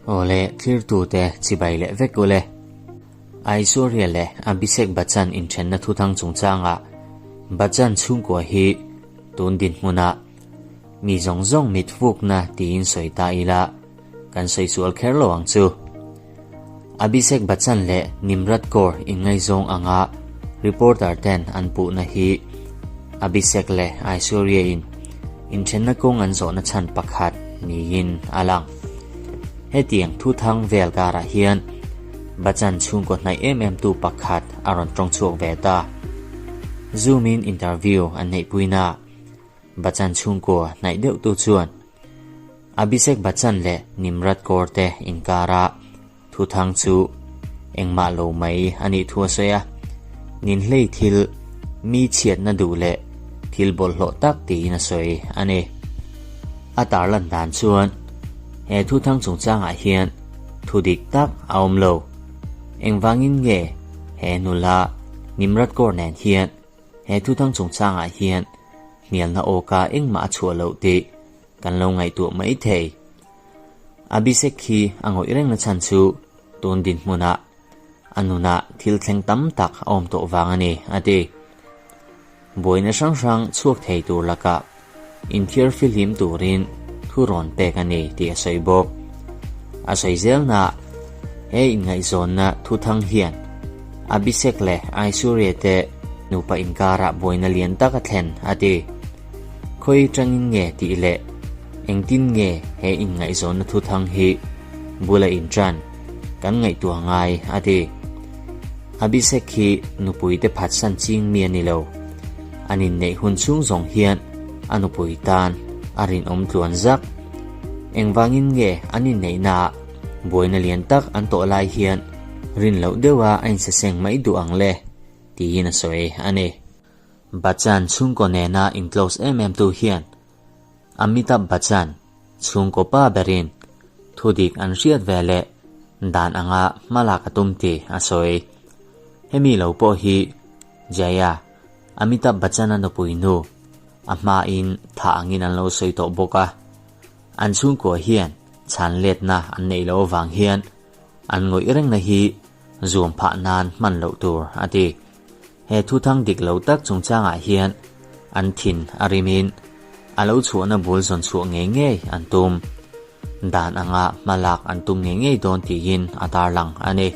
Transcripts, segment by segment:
Awle, thlirtute chibai leh vek ule. Aishwarya leh Abhishek Bachchan inthenna thuthang chungchangah Bachchan chhungkua hi tun dinhmunah mi zawng zawng mit fukna tiin sawi ta ila kan sawi sual kher lo ang chu. Abhishek Bachchan leh Nimrat Kaur inngaizawng anga reporter ten an puhna hi Abhishek leh Aishwarya in inthenna kawng an zawhna chhan pakhat niin a lang. Hetiang thuthang vel karah hian Bachchan chhungkaw hnaih em em tu pakhat a rawn tawng chhuak ve ta. Zoom in interview an neihpuina Bachchan chhungkaw hnaih deuh tu chuan Abhishek Bachchan leh Nimrat Kaur te inkara thuthang chu engmah lo mai a nih thu a sawi a, ninhlei thil mi chhiatna duh leh thil bawlhhlawh tak tiin a sawi a ni. A tarlan dan chuan he thuthang chungchangah hian thu dik tak a awm lo. Engvangin nge he nula Nimrat Kaur nen hian He thuthang chungchangah hian hnialna awka engmah a chhuah loh tih kan lo ngaihtuah mai thei. Abhishek khi a ngawih rengna chhan chu tun dinhmunah a nunah thil thleng tam tak a awm tawh vang a ni, a ti. Buaina hrang hrang chhuak thei tur lakah inthiar fihlim turin thu rawn pek a ni tih a sawi bawk. A sawi zelnaah he inngaihzawnna thuthang hian Abhishek leh Aishwarya te nupa inkarah buaina lian tak a thlen a ti. Khawi tangin nge tih leh engtin nge he inngaihzawnna thuthang hi bula intan kan ngaihtuah ngai a ti. Abhishek hi nupuite phatsan ching mi a ni lo. An inneih hun chhung zawng hian a nupui tan a rinawm tluan zak. Engvangin nge an inneihnaah buaina lian tak an tawh lai hian rin loh deuha a insaseng mai duh ang le? tiin a sawi a ni. Bachchan chhungkaw nena in-close em em tu hian Amitabh Bachchan chhungkaw pa berin thudik an hriat ve leh dan anga hma lak a tum tih a sawi. Hemi lo pawh hi Jaya Amitabh Bachchan-a nupui nu a hmain thah angin an lo sawi tawh bawk a, an chhungkua hian chhan letna an neih loh avang hian an ngawih rengna hi zuam phah nan hman loh tur a ti. He thuthang dik lo tak chungchangah hian an thin a rimin a lo chhuahna bul zawn chhuah ngei ngei an tum. Dan anga hma lak an tum ngei ngei dawn tiin a tarlang a ni.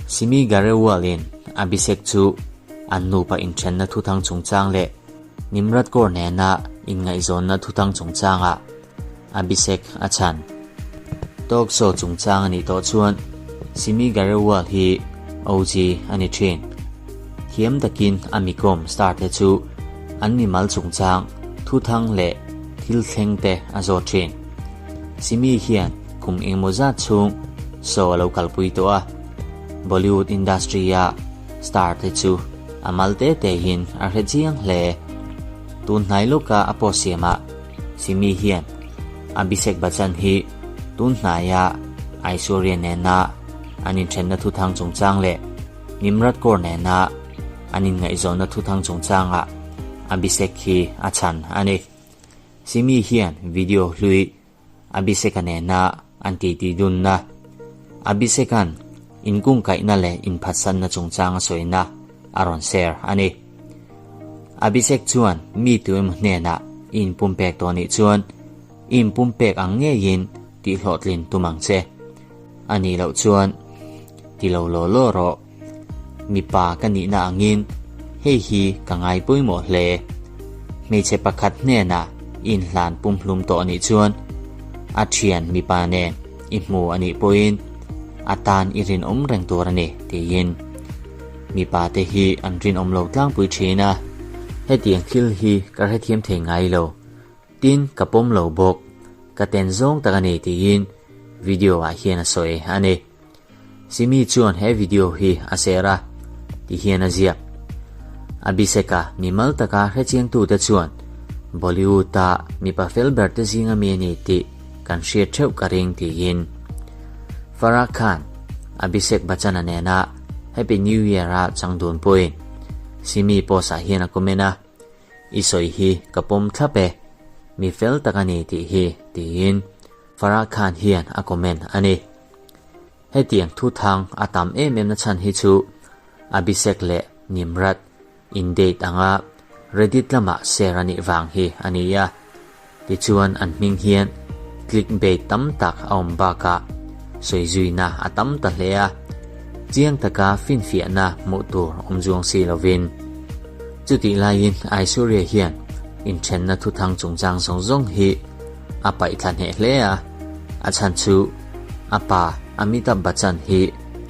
Simi Garewal-in Abhishek chu an nupa inthenna thuthang chungchang leh Nimrat Kaur nena inngaihzawnna thuthang chungchangah Abhishek a chhan. Talk show chungchang a nih tawh chuan Simi Garewal hi OG a ni thin. Thiam takin a mikawm star te chu an mimal chungchang thuthang leh thil thleng te a zawt thin. Simi hian kum engemaw zat chhung show a lo kalpui tawh a, Bollywood industry-a star te chu a mal te te in a hre chiang hle. Tun hnai lawka a post siamah Simi hian Abhishek Bachchan hi tun hnaia Aishwarya nena an inthenna thuthang chungchang leh Nimrat Kaur nena an inngaihzawnna thuthang chungchangah Abhishek hi a chhan a ni. Simi hian video hlui Abhishek-a nena an titi dunna, Abhishek-a'n inkungkaihna leh inphatsanna chungchang a sawina a rawn share a ni. Abhishek chuan mi tu emaw hnenah i inpumpek tawh nih chuan i inpumpek ang ngeiin tihhlawhtlin tum ang che. A nih loh chuan ti lo law law rawh. Mipa ka nihna angin hei hi ka ngai pawimawh hle. Hmeichhe pakhat hnenah i inhlan pumhlum tawh anih chuan a thian mipa nen i hmu anih pawhin a tan i rinawm reng tur a ni tiin mipa te hi an rinawm lo tlangpui thin a. Hetiang thil hi ka hrethiam thei ngai lo. Tin, ka pawm lo bawk. Ka ten zawng tak a ni tiin video ah hian a sawi a ni. Simi chuan he video hi a share a, ti hian a ziak. Abhishek-a mimal taka hrechiangtute chuan Bollywood-a mipa fel berte zinga mi a ni tih kan hriat theuh ka ring tiin Farah Khan, Abhishek Bachchan-a nena Happy New Year-a chang dun pawhin Simi post-ah hian a comment a, I sawi hi ka pawm thlap e. Mi fel tak a ni tih hi tiin Farah Khan hian a comment a ni. Hetiang thuthang a tam em em na chhan hi chu Abhishek leh Nimrat in date anga Reddit lamah share a nih vang hi a ni a. Tichuan an hming hian clickbait tam tak a awm bakah sawizuina a tam ta hle a, chiang taka finfiahna hmuh tur awm zuang si lovin. Chutih laiin Aishwarya hian inthenna thuthang chungchang zawng zawng hi a paih thla hneh hle a, a chhan chu a pa Amitabh Bachchan hi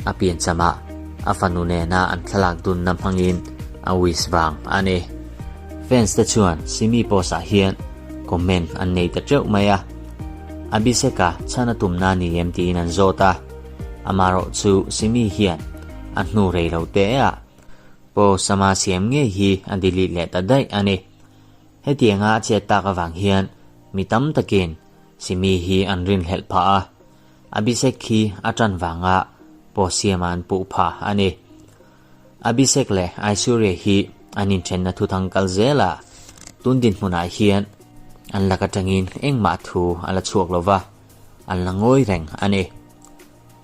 a pianchamah a fanu nena an thlalak dunna hmangin a wish vang a ni. Fans te chuan Simi post ah hian comment an nei ta teuh mai a, Abhishek-a chhan a tumna ni em tiin an zawt a, amaherawh chu Simi hian a hnu rei lo te ah post ama siam ngei hi a delete leh ta daih a ni. Hetianga a chet tak avang hian mi tam takin Simi hi an rinhlelh phah a, Abhishek khi a tan vanga post siama an puh phah a ni. Abhishek leh Aishwarya hi an inthenna thuthang kal zel a, tun dinhmunah hian an lak atangin engmah thu a la chhuak lo va, an la ngawi reng a ni.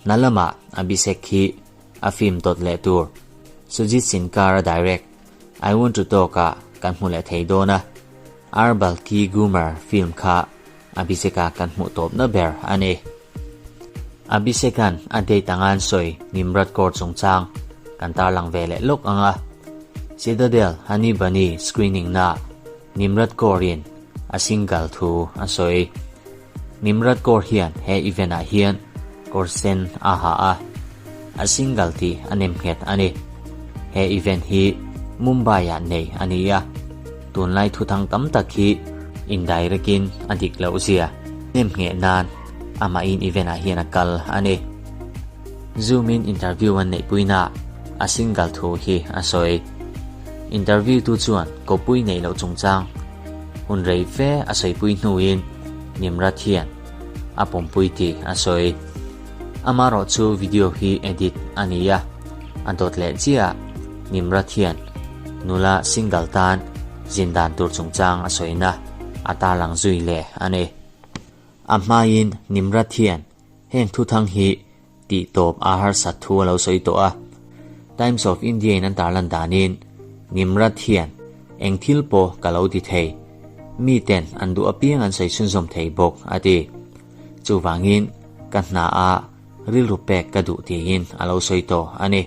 Hna lamah Abhishek hi a film dawt leh tur Sujit Sinkar a direct I Want To Talk ah kan hmu leh thei dawn a, Arbal Ki Ghumar film kha Abhishek-a kan hmuh tawpna ber a ni. Abhishek-a'n a date anga an sawi Nimrat Kaur chungchang kan tarlang ve leh lawk ang a. Citadel Honey Bunny screening na Nimrat Kaur-in a single thu a sawi. Nimrat Kaur hian he event ah hian kawr sen a ha a, a single tih a nem nghet a ni. He event hi Mumbai-ah nei a ni a, tunlai thuthang tam tak hi indirect-in a dik loh zia nem ngheh nan amahin event-ah hian a kal a ni. Zoom-in interview an neihpuinaah a single thu hi a sawi. Interview tu chuan kawpui neih loh chungchang hun rei fe a sawipui hnuin Nimrat hian a pawmpui tih a sawi. Amaherawh chu video hi edit a ni a, a dawt leh chiah Nimrat hian nula single tan zin dan tur chungchang a sawina a tarlang zui leh a ni. A hmain Nimrat hian heng thuthang hi tih tawp a harsat thu a lo sawi tawh a. Times of India in an tarlan danin Nimrat hian eng thil pawh ka lo ti thei, miten an duh apiang an sawi chhunzawm thei bawk a ti. Chuvangin ka hna a rilru pek ka duh tiin a lo sawi tawh a ni.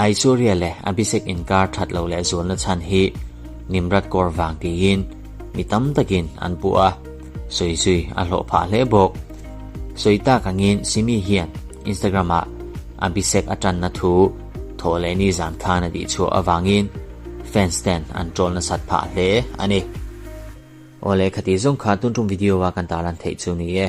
Aishwarya leh Abhishek inkar that lo leh zualna chhan hi Nimrat Kaur vang tiin mi tam takin an puh a, sawi zui a hlawh phah hle bawk. Sawi tak angin Simi hian Instagram-ah Abhishek a tanna thu thawh leh ni zan khan a tihchhuah avangin fans ten an troll nasat phah hle a ni. Awle khati zawng kha tun tum video-a kan tarlan theih chu ni e.